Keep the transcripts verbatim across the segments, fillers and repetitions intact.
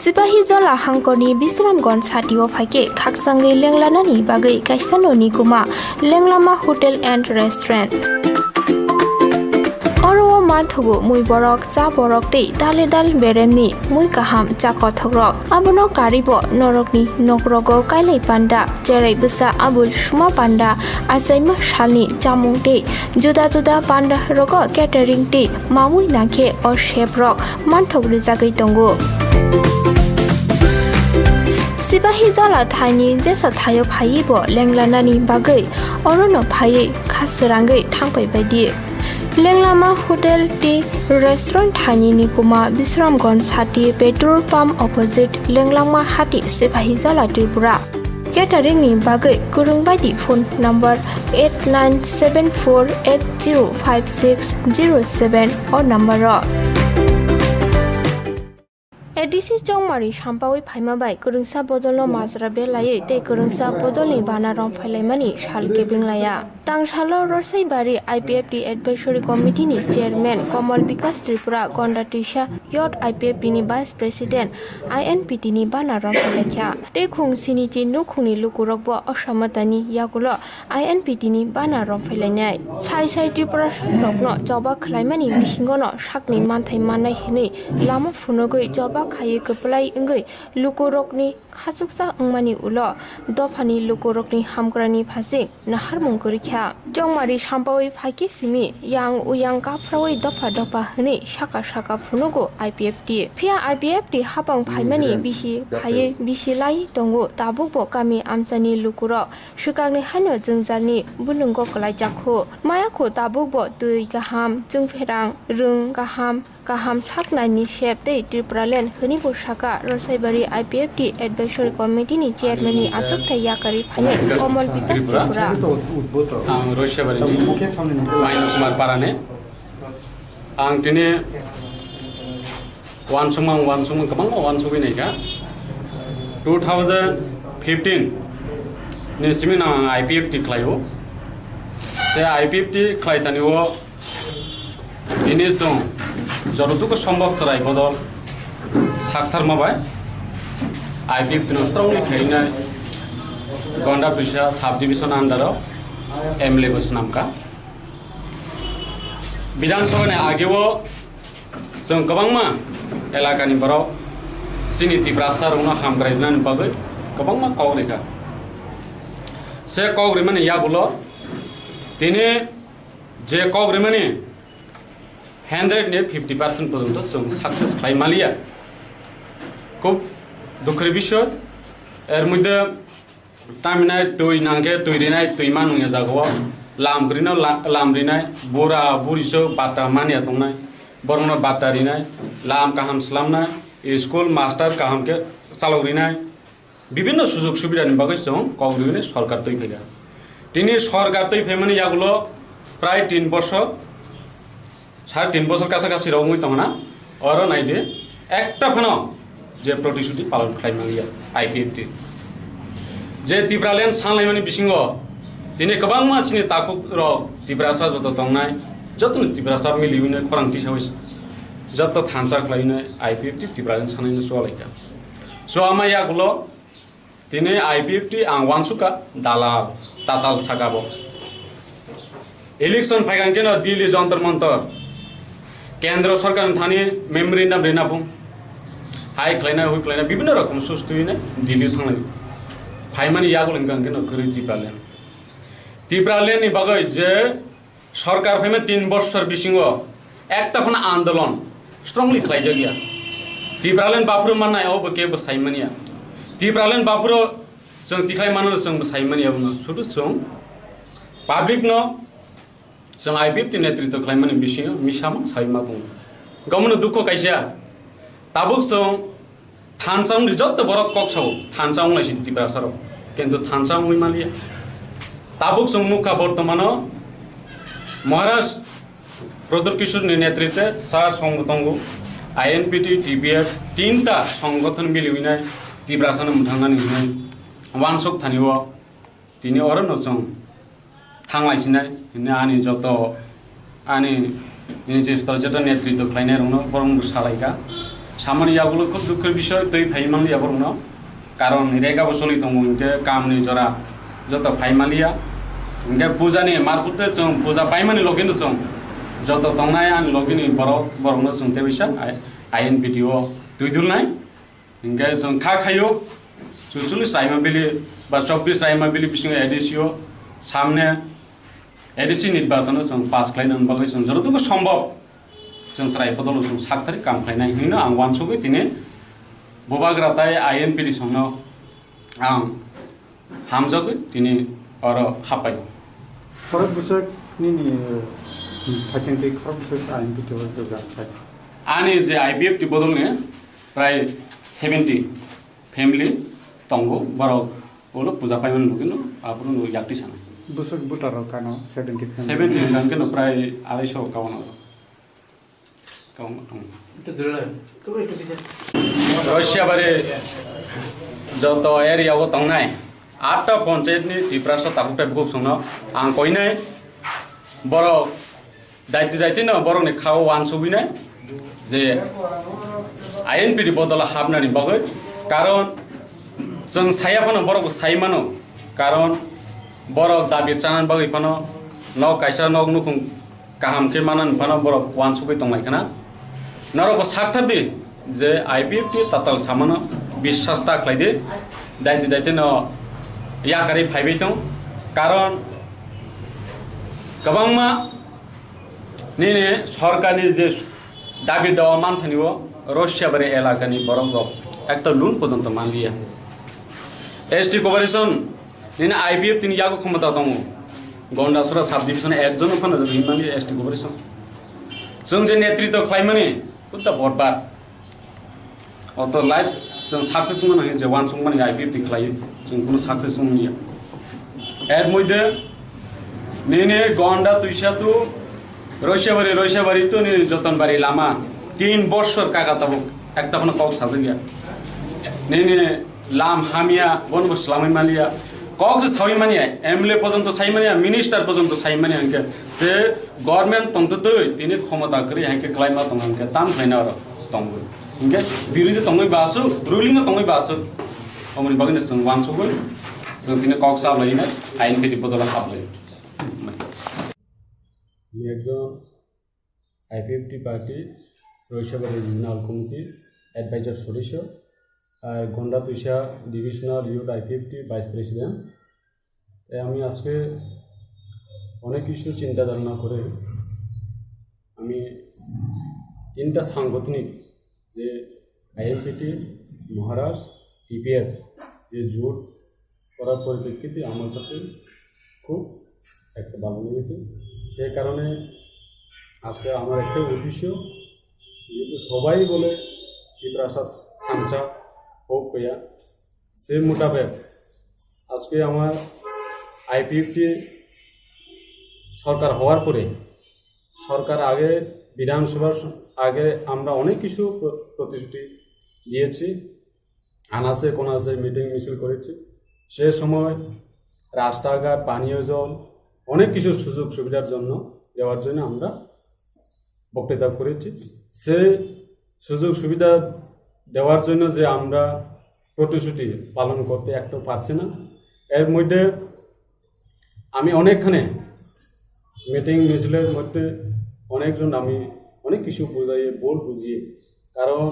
Sipahijola hangkorni Bisramganj satio phaikhe khakchangwi lenglanani bagwi kaisa noni kuma Lenglama Hotel and Restaurant. Oro o manthogo mui borok, cha borok tei dale dal beremni mui kaham cha kothokrok. Abono karibo norokni nokrogo kailai panda, cherai bwsa abul suma panda, achaima salni chamung tei juda juda panda rogo catering tei mamui nangkhe o chef rok manthok rijagwi tongo. Sipahijola thaini jesa thaio phaiwi bo lenglanani bagwi orono phaiwi kha srangwi thangpai baidi. Lenglama Hotel tei Restaurant thaini ni kuma Bisramganj sati petrol pump opposite Lenglama hati Sipahijola Tripura. Catering ni bagwi kwrwng baidi phone number eight nine seven four eight zero five six zero seven o number o. A D C Chongmari sampawi phaima bai kwrwngsa bodolno majra belaiwi tei kwrwngsa bodolni bana rong phailaimani sal kebeng laiya. Tangsalo Rosaibari I P F T Advisory Committee ni Chairman Komol Bikas Tripura, Gonda Twisa Youth I P F T ni Vice President, I N P T ni bana rong phailaikha. Tei khung sinichi nukhungni lukurokbo osamatani yagulo I N P T ni bana rong phailainai. Sai sai Tripura rokno choba khwlaimani bisingono sakni manthai mannai hwnwi lama phunugwi choba khaiwi kwplai wngwi lukurokni khachuksa wngmani ulo dophani lukurokni hamkrani phasing naharmung kwrwikha. Chongmari sampawi phaikhe simi yang uyang kaphrawi dopha dopha hwnwi saka saka phunugo I P F T. Phiya I P F T hapang phaimani bisi phaiwi bisi lai tongo, tabukbo kami amchaini lukurok swkangni haino jwngjalni bulwngo kwlaijakhu. Mayakhu tabukbo twi kaham, chwngpherang, rwng kaham, kaham saknaini sep tei Tripuraland hwnwibo saka Rosaibari I P F T Advisory Committee ni Chairman ni achukthai yakarwi phainai Komol Bikas Tripura. Ang Rosaibari ni Maino Kumar Parane. Ang tini wansukmang wansukmang kwbangma wansugwi naikha. Two thousand fifteen ni simi no ang I P F T khlaio. Tei I P F T khlai tani o tini chwng jotoduku sombok chwrai bodol saktharma bai I P F T no strongly khainai Gonda Puisa sub division under o M L A bo swnamkha. Bidhan Sabha ni ageo chwng kwbangma elakani borok chini Tiprasa rokno hamkrai rwnani bagwi kwbangma kok rikha. Se kok rimani yagulo tini je kok rimani hundred ni fifty percent porjonto chwng success khlai maliya. Khub dukhor bisoy. Er moddhe Tamhinai twi nangkhe twi rinai, twi ma nungya jagao lam kwrwino la-, lam rinai, bura buri so batta manya tongnai, borokno batta rinai, lam kaham slamnai, school master kaham khe chalok rinai, bibinno sujog subidani bagwi chwng kok riwi sorkar twi phaikha. Tini sorkar twi phaimani yagulo prai tin bosor, Sare tin bosor kasa kasi rok wngwi tongna, oro naidi, ekta phano je protisuti palon khlai manliya I P F T. Je Tipraland sanlaimani bisingo tini kwbangma chini takhuk rok Tiprasa joto tongnai, jotono Tiprasa miliwi nai khorang tisawi joto thansa khlai nai I P F T Tipraland sanlaino cholaikha. So ama yagulo Tini I P F T ang wansukha dalal, tatal saka bo. Election phaikang keno Delhi Jantar Mantar, Kendra Sarkar ni thani memorandum rina phung. Hai khlaina, hui khlaina, bibhinno rokom sustui ne Delhi thanglai. Phaimani yagul hwnkha keno kwrwi Tipraland. Tipraland ni bagwi je Sorkar phaima tin bosor bisingo ekta phano andolon strongly khlaijak ya. Tipraland baphuru mannai abo kebo sai manya. Tipraland baphuru chwng tikhlai mano chwng bo sai manya bono. Sudu chwng public no chwng I P F T netritw khlaimani bisingo misamung sai ma tongo. Gomno dukho kaisa. Tabuk chwng thansa wngdi jotto borok kok sao, thansa wnglai sidi Tiprasa rok. Kintu thansa wngwi manliya. Tabuk chwng nukha bortomano Maharaj Pradyut Kishore ni netritwe sa song bo tongo, I N P T, T P F, tinta songgothon miliwi nai Tiprasa no mwthangnani hinwi wansuk thani o. Tini oro no chwng thanglai sinai hwnwi ani joto ani nini je joto netritw khlainai rokno borok bo salaikha. Samani yagulo khub dukho bisoi twi phai manliya borokno. Karon rega bo choli tongo, hinkhe kamni jora joto phai manliya. Hinkhe pujani marphutte chwng puja paimani logino chwng joto tongnai ani logini borok, borokno chwng tei bisa I N P T o twi dulnai. Hinkhe chwng kha khaio, chuchuli Raimabili ba chobbish Raimabili bisingo A D C o samne A D C nirbachano chwng pass khlainani bagwi chwng jototogo sombhob chwng chwrai bodolo chwng sakthari kam khlainai hinwi no ang uansugwi tini bubagra tai I N P T songno ang hamjagwi tini oro hapai. Khorok bwswk nini, eh, phaisingtwi khorok bwswk I N P T o rwjak phai? Ani je I P F T bodolni prai seventy family tongo, borok ulo puja paimani logino aphuru no yakti sana. Bwswk voter rok kano seventy family? Seventy hwnkha khe no prai arai so kawan oro. Kawan tongo. Russia bari joto area o tongnai atta panchayat ni Tiprasa tabuk tai bukhuk songno ang koinai borok daiti daiti no borokni khao uansugwinai je I N P T bodolo hapnani bagwi, karon chwng saya phano borok sai mano, karon borok dabi chanani bagwi phano nok kaisa nok nukhung kaham khe manani phano borok uansugwi tonglai khna. Norokbo sakthar di je I P F T tatal samano biswas ta khlai di, daiti daiti no yakarwi phaibai tong, karon kwbangma nini sorkarni je dabi dawa manthani o Russia bari elakani borok rok ekta loan porjonto manliya. S T corporation nini I P F T ni yago khomota tongo, Gondasora sub division ekjon phano rimani S T corporation. Chwng je netritw khlaimani kutta botbar. Oto life chwng success wngmani hwnwi je uansukmani I P F T khlaiwi chwng kuno success wngya. Er moddhe nini Gonda Tuisa tu Roisabari, Roisabari tu nini Jotonbari lama tin bossor kaka tabuk ekta phano kok sajakya. Nini lam hamya, bono bo swlamwi manliya. Kok se sawi manya, M L A porjonto sai manya, minister porjonto sai manya, hinkhe se government tongtwtwi tini khomota kwrwi hinkhe kwlaima tong hinkhe tam khlaina oro tongwi. Hinkhe birodhi tongwi ba aswk, ruling o tongwi ba aswk. Omoni bagwino chwng uansugwi chwng tini kok chaplaina I N P T bodolo haplai. আমি একজন IPFT party Raishyabari রিজনাল কমিটির অ্যাডভাইজার সদস্য, আর গন্ডা তুইশা divisional youth IPFT vice president. তাই আমি আজকে অনেক কিছু চিন্তা ধারণা করে আমি তিনটা সাংগঠনিক, যে আইএনপিটি, মহারাজ, টিপিএফ, যে জোট করার পরিপ্রেক্ষিতে আমার কাছে খুব একটা ভালো লেগেছে। সে কারণে আজকে আমার একটাই উদ্দেশ্য, যেহেতু সবাই বলে ত্রিপ্রাসাদ থামচা হোক কইয়া, সেই মোতাবেক আজকে আমার আইপিএফটি সরকার হওয়ার পরে, সরকার আগে, বিধানসভার স-, আগে আমরা অনেক কিছু প্র-, প্রতিশ্রুতি দিয়েছি, আনাচে কোনাচে মিটিং মিছিল করেছি। সে সময় রাস্তাঘাট, পানীয় জল, অনেক কিছু সুযোগ সুবিধার জন্য, দেওয়ার জন্য আমরা বক্তৃতা করেছি। সে সুযোগ সুবিধা দেওয়ার জন্য যে আমরা প্রতিশ্রুতি পালন করতে একটু পারছি না। এর মধ্যে আমি অনেকখানে মিটিং মিছিলের মধ্যে অনেকজন আমি অনেক কিছু বুঝাইয়ে, ভুল বুঝিয়ে, কারণ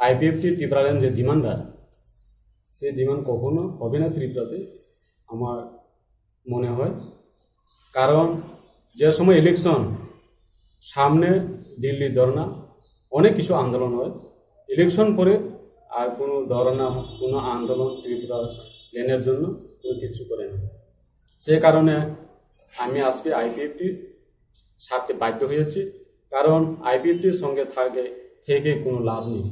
আইপিএফটি ত্রিপুরাল্যান্ড যে ডিমান্ডটা, সেই ডিমান্ড কখনো হবে না ত্রিপুরাতে, আমার মনে হয়। কারণ যে সময় ইলেকশন, সামনে দিল্লি ধর্ণা, অনেক কিছু আন্দোলন হয়। ইলেকশন পরে আর কোনো ধর্ণা, কোনো আন্দোলন ত্রিপুরা ল্যান্ডের জন্য কোনো কিছু করে না। সে কারণে আমি আজকে আইপিএফটি ছাড়তে বাধ্য হয়েছি, কারণ আইপিএফটির সঙ্গে থাকে, থেকে কোনো লাভ নেই।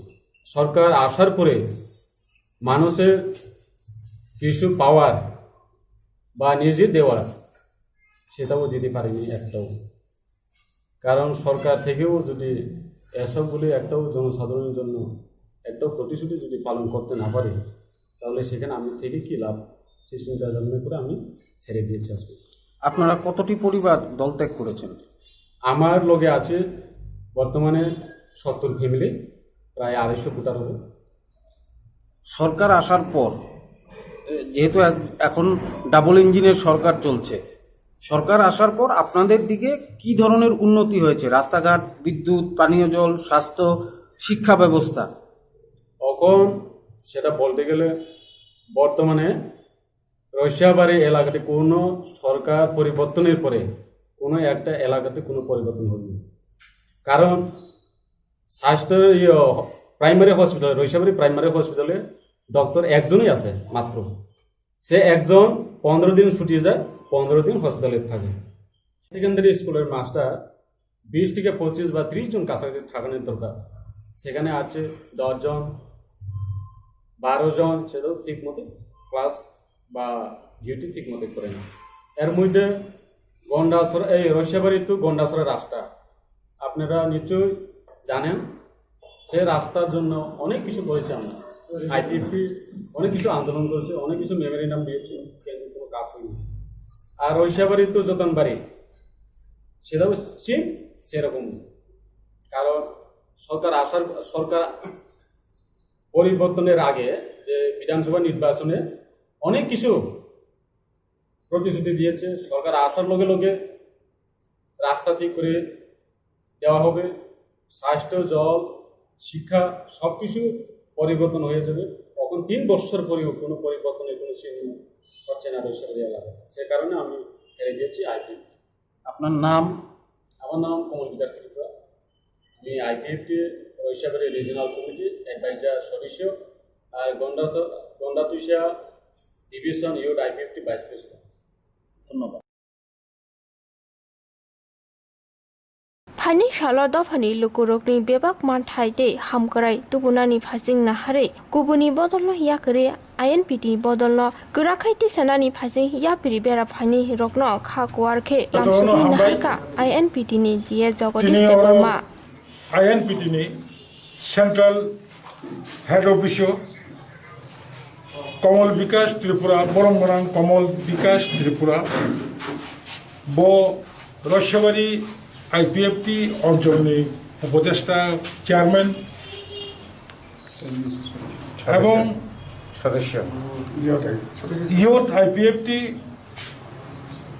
সরকার আসার পরে মানুষের কিছু পাওয়ার বা নিজে দেওয়ার, সেটাও দিতে পারেনি একটাও। কারণ সরকার থেকেও যদি এসবগুলি একটাও জনসাধারণের জন্য একটাও প্রতিশ্রুতি যদি পালন করতে না পারে, তাহলে সেখানে আমি থেকে কি লাভ? সেই চিন্তা ভাবনা করে আমি ছেড়ে দিয়েছি আজকে। আপনারা কতটি পরিবার দল ত্যাগ করেছেন? আমার লগে আছে বর্তমানে সত্তর ফ্যামিলি, প্রায় আড়াইশো ভোটার হবে। সরকার আসার পর, এ, যেহেতু এক-, এখন ডাবল ইঞ্জিনের সরকার চলছে, সরকার আসার পর আপনাদের দিকে কি ধরনের উন্নতি হয়েছে? রাস্তাঘাট, বিদ্যুৎ, পানীয় জল, স্বাস্থ্য, শিক্ষা ব্যবস্থা? এখন সেটা বলতে গেলে বর্তমানে রসিয়াবাড়ি এলাকাতে কোনো সরকার পরিবর্তনের পরে কোনো একটা এলাকাতে কোনো পরিবর্তন হয়নি। কারণ স্বাস্থ্য, ইয়ে, প্রাইমারি হসপিটালে, রসিয়াবাড়ি প্রাইমারি হসপিটালে ডক্টর একজনই আছে মাত্র। সে একজন পনেরো দিন ছুটি যায়, পনেরো দিন হসপিটালে থাকে। সেকেন্ডারি স্কুলের মাস্টার বিশ থেকে পঁচিশ বা ত্রিশ জন কাছাকাছি থাকানোর দরকার। সেখানে আছে দশ জন, বারো জন, সেটাও ঠিক মতো ক্লাস বা ডিউটি ঠিক মতো করে না। এর মধ্যে গন্ডাছড়া, এই রসিয়াবাড়ি টু গন্ডাছড়া রাস্তা আপনারা নিশ্চয়ই জানেন, সে রাস্তার জন্য অনেক কিছু করেছে আমরা। আইপিএফটি অনেক কিছু আন্দোলন করেছে, অনেক কিছু মেমোরেন্ডাম দিয়েছে, কিন্তু কোনো কাজ হয়নি। আর রসিয়াবাড়ি টু যতনবাড়ি, সেটাও সেম সেরকম। কারণ সরকার আসার, সরকার পরিবর্তনের আগে যে বিধানসভা নির্বাচনে অনেক কিছু প্রতিশ্রুতি দিয়েছে, সরকার আসার লগে লগে রাস্তা ঠিক করে দেওয়া হবে, স্বাস্থ্য, জল, শিক্ষা, সব কিছু পরিবর্তন হয়ে যাবে। এখন তিন বছর পরেও কোনো পরিবর্তনের কোনো চিহ্ন হচ্ছে না রসিয়াবাড়ি এলাকায়। সে কারণে আমি ছেড়ে দিয়েছি আইপিএফটি। আপনার নাম? আমার নাম কমল বিকাশ ত্রিপুরা। আমি আইপিএফটি রসিয়াবাড়ি রিজিওনাল কমিটির অ্যাডভাইজার সদস্য, আর গন্ডাস-, গন্ডাতুইশা division youth IPFT vice president. ধন্যবাদ। Phaini salo dophani lukurokni bebak manthai tei hamkrai tubunani phaising naharwi kubuni bodolno yakarwi I N P T ni bodolno kwrakhai tisanani phaising yapri bera phaini rokno kha kuar khe lamsogwi naharkha I N P T ni G A Jagadish Debbarma. I N P T ni Central Head Office o Komol Bikash Tripura, borom gwnang Komol Bikash Tripura, bo Roisabari I P F T oncholni upodeshta chairman ebong sodosyo, youth I P F T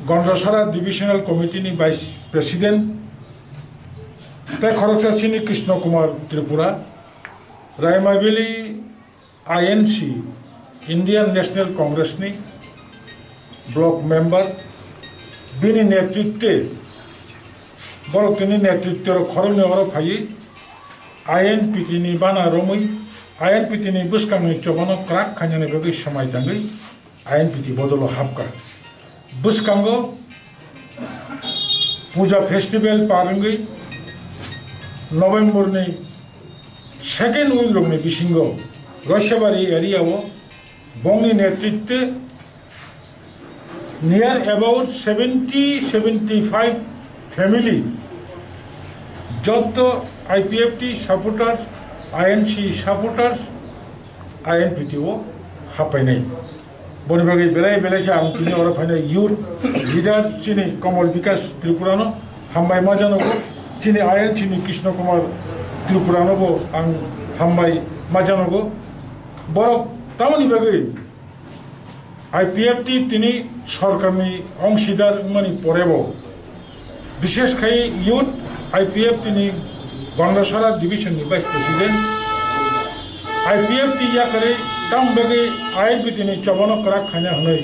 Gondasara Divisional Committee ni Vice President, tei khoroksa chini Krishna Kumar Tripura, Raima Valley I N C, Indian National Congress ni block member, bini netritwe, borok tini netritwe rok khoroknwi oro phaiwi I N P T ni bana romwi, I N P T ni bwskangni chobano kwrak khainani bagwi swmai tangwi, I N P T bodolo hapkha. Bwskango puja festival par wngwi November ni second week rokni bisingo Roisabari area o bongni netritwe near about seventy, seventy-five family, jotto I P F T supporters, I N C supporters, I N P T o hapainai. Boni bagwi belai belai khe ang tini oro phainai youth leader chini Komol Bikash Tripura no hambai ma janogo, chini I N C ni Krishna Kumar Tripura no bo ang hambai ma janogo. Borok tamoni bagwi I P F T tini sorkarni ongsidar wngmani porebo, bishesh khai youth I P F T ni Gondasara division ni vice president, I P F T yakarwi tamoni bagwi I N P T ni chobano kwrak khaina hwnwi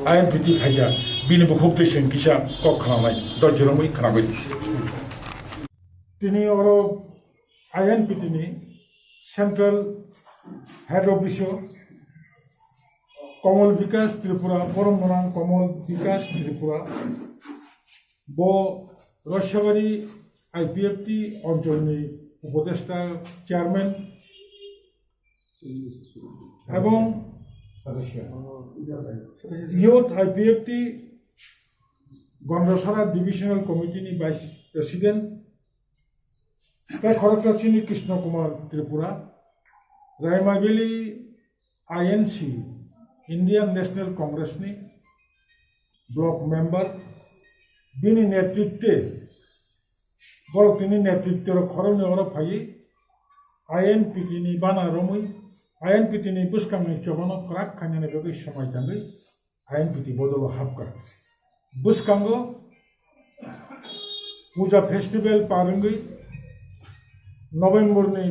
I N P T khaijak, bini bukhuk twi chwng kisa kok khwnanai, dojrwngwi khwnagwi. Tini oro I N P T ni Central Head Office o Komol Bikash Tripura, borom gwnang Komol Bikash Tripura, bo Roisabari I P F T oncholni upodeshta chairman ebong youth I P F T Gondasara Divisional Committee ni Vice President, tei khoroksa chini Krishna Kumar Tripura, Raima Valley I N C, Indian National Congress ni block member, bini netritwe, borok tini netritwe rok khoroknwi oro phaiwi I N P T ni bana romwi, I N P T ni bwskangni chobano kwrak khainani bagwi swmai tangwi I N P T bodolo hapkha. Bwskango Puja Festival par wngwi November ni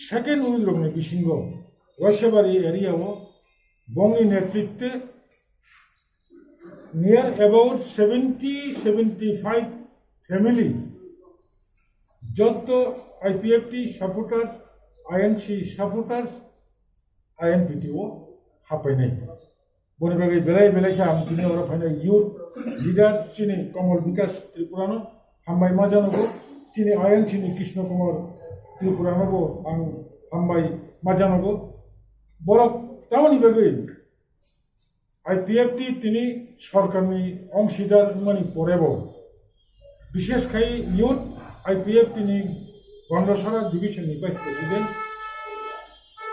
second week rokni bisingo Roshebari area o bongni netritwe near about seventy, seventy-five family, jotto I P F T supporters, I N C supporters, I N P T o hapainai. Boni bagwi belai belai khe ang tini oro phainai youth leader chini Kamal Bikash Tripura no hambai ma janogo, chini I N C ni Krishna Kumar Tripura no bo ang hambai ma janogo. Borok tamoni bagwi I P F T tini sorkarni ongsidar wngmani porebo, bishesh khai youth I P F T ni Gondasara division ni vice president,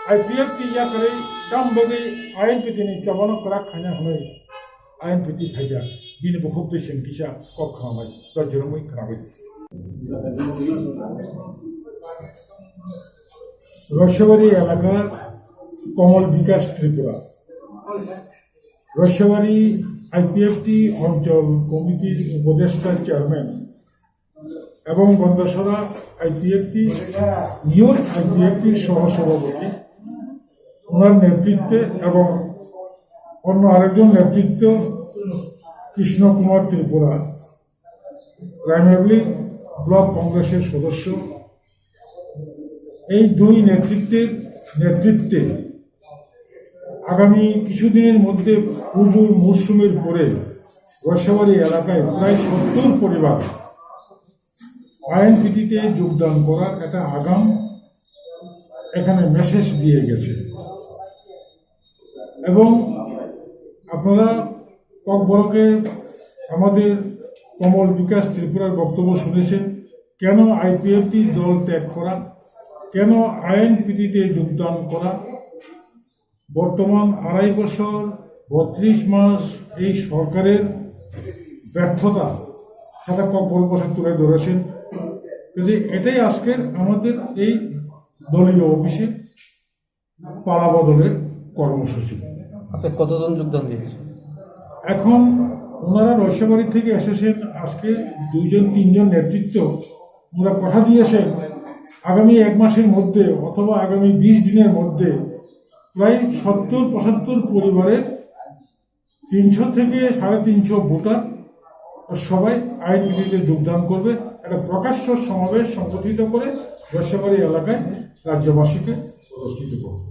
I P F T yakarwi tam bagwi I N P T ni chobano kwrak khaina hwnwi I N P T phaikha, bini bukhuk twi chwng kisa kok khnamai, dojrwngwi khnabai. Roshebari elakar Kamal Bikash Tripura. Roshebari I P F T অঞ্চল কমিটির উপদেষ্টা চেয়ারম্যান এবং Gandacherra I P F T, youth I P F T সহ সভাপতি, ওনার নেতৃত্বে এবং অন্য আরেকজন নেতৃত্ব কৃষ্ণ কুমার ত্রিপুরা, রায়মাবলি ব্লক কংগ্রেসের সদস্য, এই দুই নেতৃত্বের নেতৃত্বে আগামী কিছুদিনের মধ্যে পুজোর মরশুমের পরে রসেবাড়ি এলাকায় প্রায় সত্তর পরিবার আইএনপিটিতে যোগদান করার একটা আগাম এখানে মেসেজ দিয়ে গেছে। এবং আপনারা ককবরকে আমাদের কমল বিকাশ ত্রিপুরার বক্তব্য শুনেছেন, কেন আইপিএফটি দল ত্যাগ করা, কেন আইএনপিটিতে যোগদান করা। বর্তমান আড়াই বছর, বত্রিশ মাস এই সরকারের ব্যর্থতা, সেটা ককবরক বসে তুলে ধরেছেন। যদি এটাই আজকের আমাদের এই দলীয় অফিসে পালা বদলের কর্মসূচি। আচ্ছা, কতজন যোগদান দিয়েছে? এখন ওনারা রসেবাড়ি থেকে এসেছেন, আজকে দুইজন তিনজন নেতৃত্ব ওনারা কথা দিয়েছেন, আগামী এক মাসের মধ্যে অথবা আগামী বিশ দিনের মধ্যে প্রায় সত্তর পঁচাত্তর পরিবারের তিনশো থেকে সাড়ে তিনশো ভোটার সবাই আইএনপিটিতে যোগদান করবে। একটা প্রকাশ্য সমাবেশ সংগঠিত করে রসেবাড়ি এলাকায় রাজ্যবাসীকে প্রদর্শিত করবে।